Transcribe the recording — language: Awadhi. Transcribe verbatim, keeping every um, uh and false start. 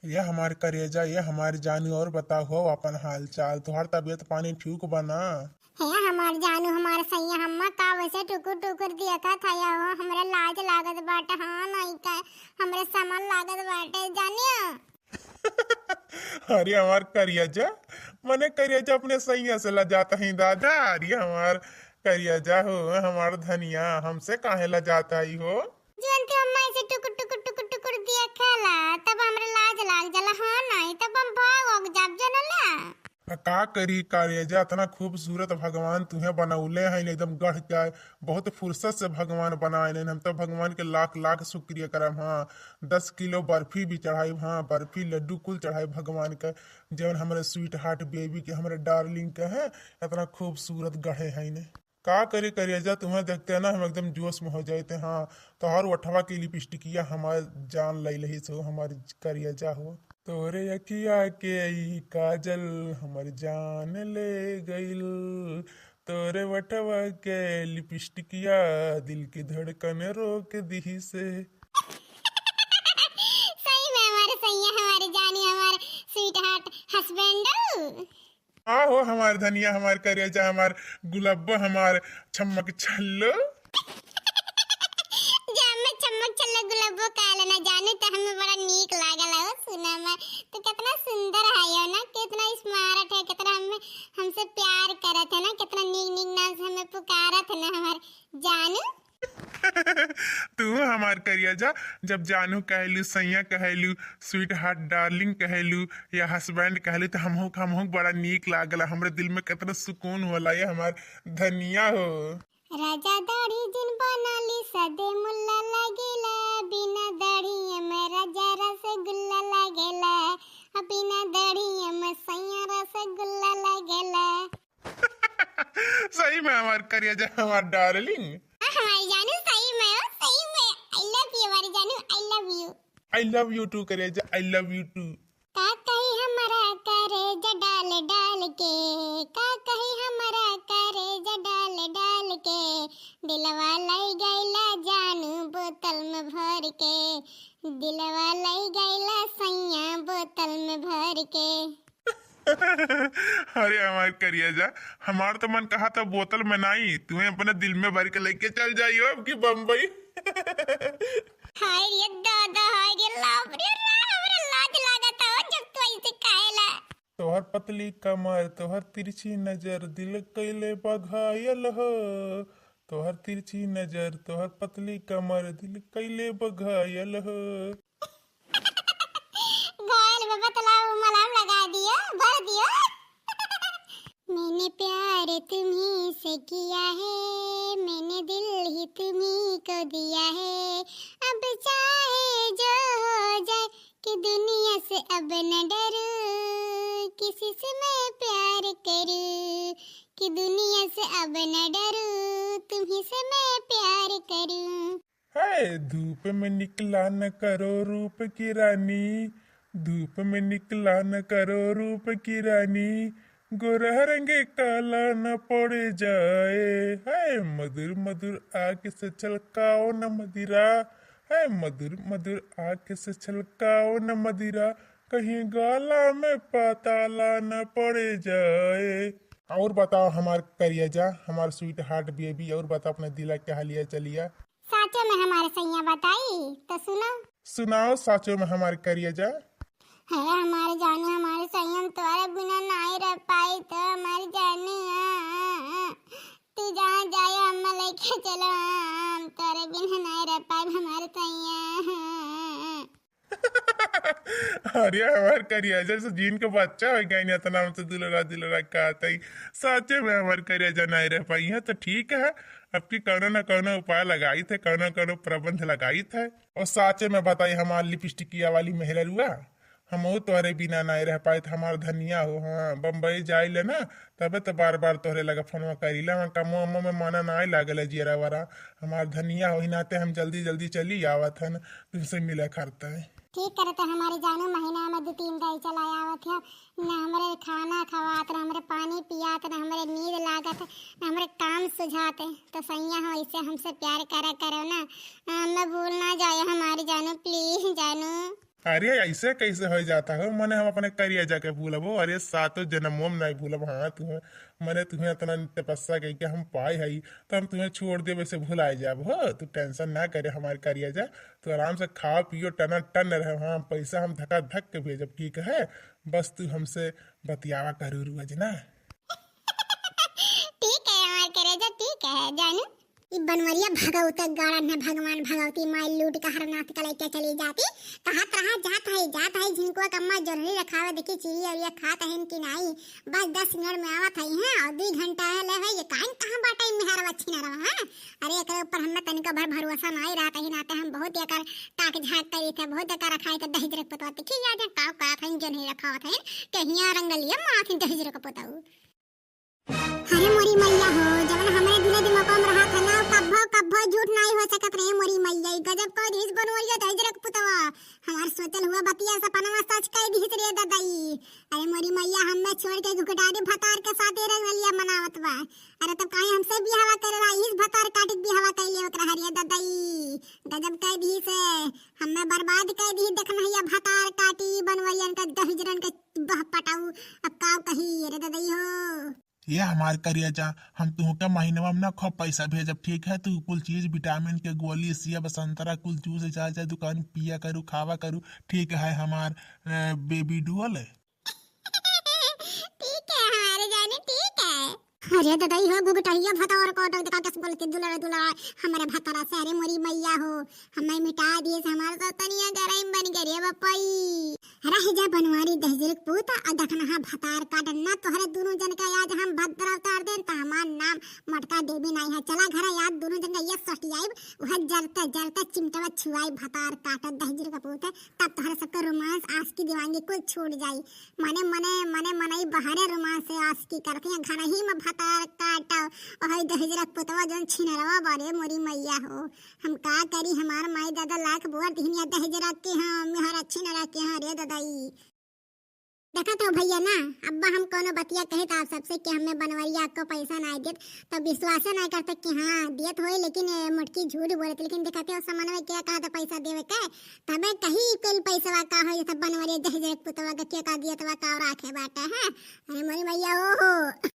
ये हमार करेजा, ये हमार जानू, और बताओ हो अपन हाल चाल, तोहार तबीयत पानी ठीक बा ना? हे हमार जानू, हमार सैया, हम्मा का वैसे टुकुर टुकुर देखत हया हो, हमरे लाज लागत बाटे, हाँ नहीं का, हमरे समन लागत बाटे, जानिया। अरे हमार करेजा, मने करेजा अपने सैया से लजात ही दादा। अरे हमार करेजा हो, हमार धनिया, हमसे काहे लजात ही हो? जवन तू अम्मा ऐसे टुकुर टुकुर टुकुर टुकुर देखला, तब हमरे लाज लाग जाला, हाँ नहीं, तब हम भाग ओग जाब, जनला। आ का करी करेजा, इतना खूबसूरत भगवान तुहे बनौले हैं, एकदम गढ़ के बहुत फुर्सत से भगवान बनाए हैं। हम तो भगवान के लाख लाख शुक्रिया करब। हाँ, दस किलो बर्फी भी चढ़ाई, हाँ, बर्फी लड्डू कुल चढ़ाई भगवान के, जवन हमरे स्वीट हार्ट बेबी के, हमरे डार्लिंग के है, इतना खूबसूरत गढ़े हैं इन्हें। का करी करेजा, तुम्हें देखते ना हम एकदम जोश में हो जाते। हाँ, तोहर ओठवा की लिपस्टिकिया हमार जान लई लही सो, हमार करेजा हो। तोरे अखिया के ई काजल हमर जान ले गइल, तोरे ओठवा के लिपस्टिकिया दिल की धड़कन रोक दिही से। सही में हमारे सैया, हमारे जानी, हमारे स्वीट हार्ट हस्बैंड। हाँ हो हमार धनिया, हमार करेजा, हमार गुलाबो, हमार छम्मक छल्लो। जब मैं छम्मक छल्लो गुलाबो कहले ना जानू, तो हमें बड़ा नीक लागल हो सुना में। तू कितना सुंदर है हो ना, कितना स्मार्ट है, कितना हमें, हमसे प्यार करत है ना, कितना नीक नीक नाम से हमें पुकारत है ना हमार जानू। तू हमार करेजा, जब जानू कहलू, सैया कहलू, स्वीट हार्ट डार्लिंग कहलू या हस्बैंड कहलू, तो हमहू, हमहू बड़ा नीक लागला। हमरे दिल में कितना सुकून होला, ये हमार धनिया हो। राजा दाढ़ी जिन बनाली सदे मुल्ला लागेला, बिना दाढ़ी में राजा रसगुल्ला लागेला, आ बिना दाढ़ी में सैया रसगुल्ला लागेला। सही में हमार करेजा, हमार डार्लिंग। हाँ, हमारी जानू, सही में हो, सही में। I love you हमारी जानू, I love you। I love you too करेजा, I love you too। का कही हमरा करेजा डाल डाल के, का कही हमरा करेजा डाल डाल के, दिलवा लई गइला जानू बोतल में भर के, दिलवा लई गइला सैया बोतल में भर के। अरे हमार करेजा, हमार तो मन कहा था बोतल में नाई, तुम्हें अपने दिल में भर के लेके चल जाइयो अब की बम्बई। हाय रे दादा, हाय रे लाभ रे राम रे, लाज लागत हो जब तू ऐसे कहेला। तोहर पतली कमर, तोहर तिरछी नजर, दिल कैले बघायल हो। तोहर तिरछी नजर, तोहर पतली कमर, दिल कैले बघायल हो। घायल में बतलाओ, मलहम लगा दियो, भर दियो। मैंने प्यार तुम्ही से किया है, मैंने दिल ही तुम्ही को दिया है, अब चाहे जो हो जाए, कि दुनिया से अब न डरूं, किसी से मैं प्यार करूं, कि दुनिया से अब न डरूं, तुम्ही से मैं प्यार करूं। हाय, धूप में निकला न करो रूप की रानी, धूप में निकला न करो रूप की रानी, गोरा रंग काला न पड़ जाए। हाय, मधुर मधुर आँख से छलकाओ न मदिरा, हाय, मधुर मधुर आँख से छलकाओ न मदिरा, कहीं गाला में पाताला न पड़ जाए। और बताओ हमार करेजा, हमार स्वीट हार्ट बेबी, और बताओ अपने दिला के हालिया चलिया। साचो में हमार सैया बताई तो सुनो। सुनाओ साचो में हमार करेजा। हे हमार जानू, हमार सैया, हम तोरे बिना नाई रह पाई तो हमार जानू, आ, आ, आ, तू जहाँ जाए हम लेके चलो, आ, हम तोरे बिना नाई रह पाई हमार सैया, आ, आ, आ। अरे हमार करेजा से जीन के बच्चा हो गया, इतना हमसे दुलरा दुलरा कहत है। साचे में हमार करेजा नाई रह पाई है तो ठीक है, अब की कौनो ना कौनो उपाय लगाई थे, कौनो कौनो प्रबंध लगाई थे। और साचे में बताई हमार लिपस्टिकिया वाली मेहररुआ, हमहू तोहरे बिना नाई रह पाइत, हमार धनिया हो। हाँ, बम्बई जाई ले ना, तबे तो बार बार तोहरे लगे फोनवा करी ले। हमार कमो अम्मो में मना नाई लागल है जियरा वरा। हमार धनिया हो ही नाते हम जल्दी जल्दी चली आवत हन तुमसे मिले करते। ठीक करत है हमारी जानू, महीना में दो तीन दाई चला आवत है, न हमरे खाना खवात, न हमरे पानी पियात, न हमरे नींद लागत, न हमरे काम सुझात। तो सैया हो, इसे हमसे प्यार करा करो ना, हमें भूल ना जाए हमारी जानू, प्लीज जानू। अरे, ऐसे कैसे होइ जाता हो? मने हम अपने करिया जाके भूलब हो? अरे, सातों जन्मों में नहीं भूलब। हाँ, तुम्हें, मने तुम्हें इतना तपस्या कइके हम पाए हई, तो हम तुम्हें छोड़ देबे से भुलाए जाब हो? तू tension ना करे हमार करिया जा, तू आराम से खाओ पियो, टना टन रहे। हाँ, पैसा हम धका धक के भेजब, ठीक है? बस तू हमसे बतियावा करू रोज ना। ठीक है हमार करेजा, ठीक है जानू। ई बनवरिया भगवते गाड़न है, भगवान भगवती माई लूट के हरनाथ का लइके चली जाती। कहत रहा जात है, जात है, झिनकुआ कम्मा जोन्हरी रखावे, देखी चिड़ी अउरिया खात हइन कि नाई। बस दस मिनट में आवत है, हाँ, और दुई घंटा है ले है, ये काइन कहाँ बाटे मेहरवा छिनरवा, हाँ? अरे एकरे ऊपर हमें तनिको भर भरोसा नाई रहत है, नाते हम बहुत एकर ताक झाक करी थे, बहुत एकर रखाई थे दहिजरे के पुतवा। देखी आज का कहत है जोन्हरी रखावत है, कहिया रंगलिया माथिन दहिजरे के पुतऊ। अरे मोरी मैया हो, जवन हमरे दिले दिमागवा में रहत है ना, कब्बो, कब्बो झूठ नाई हो सकत रहे मोरी मैया। ई गजब कह दिहिस बनवरिया दहिजरे के पुतवा। हमार सोचल हुआ बतिया सपनवा सच कह दिहिस रे ददई। अरे मोरी मैया, हमें छोड़ के घुघटारी भतार के साथे रंगलिया मनावत बा। अरे तब काहे हमसे बियाहवा करे रहा, इस भतार काटी के बियाहवा कैले होत रहा रे ददई। गजब कह दिहिस, हमें बर्बाद कह दिहिस। देखनहिया भतार काटी बनवरियन के दहिजरन के बह पटाऊ। अब का कही रे ददई हो। ये हमार करिया जा, हम तुहके महीनवा में ना खूब पैसा भेजब, ठीक है? तू कुल चीज, विटामिन के गोली, सेब, संतरा, कुल जूस, जा, जा दुकान पिया करू, खावा करू, ठीक है हमार, अ, बेबी डुअल? ठीक है हमारे जाने, ठीक है। अरे ददई हो, घुघटहिया भतौर को तो देखा कैसे बोलती, दुलार, दुलार हमारे भतरा से। अरे मोरी मैया हो, हमें मिटा दिहिस, हमार सब तनिया गरम बन गए रे बप्पई। रह जा बनवारी दहिजरे के पूत, आ देखनहा भतार काटन ना, तोहरे दुनू जन का आज हम भद्रा उतार देन, त हमार नाम मटका देवी नाई है। चला घरे, आज दुनू जन का ये सटियाइब, उहे जरते जरते चिमटवा छुआई भतार काटत दहिजरे के पूत, तब तोहरे सबके रोमांस आशिकी दीवानगी कुल छूट जाई। मने, मने, मने, मनई बहरे रोमांस से आशिकी करती हैं, घर ही में भतार काटो, ओहे दहिजरे के पुतवा जौन छिनरवा बारे मोरी मैया हो। हम का करी, हमार माई दादा लाख बोर दिहिन या दहिजरा के हाँ, मेहर अच्छी न रखे हाँ रे ददाई। देखत हो भैया ना, अब्बा हम कौनो बतिया कहे त आप सबसे कि हमें बनवरिया को पैसा ना देत, तो विश्वास ना करते कि हाँ देत होई, लेकिन ए, मोटकी झूठ बोलत। लेकिन देखते हो समनवा के कहा था पैसा देवे के, तबे कही कल पैसवा का हो, ये सब बनवरिया दहिजरे के पुतवा के के का दियत बा का राखे बाटे है। अरे मोरी मैया ओ हो।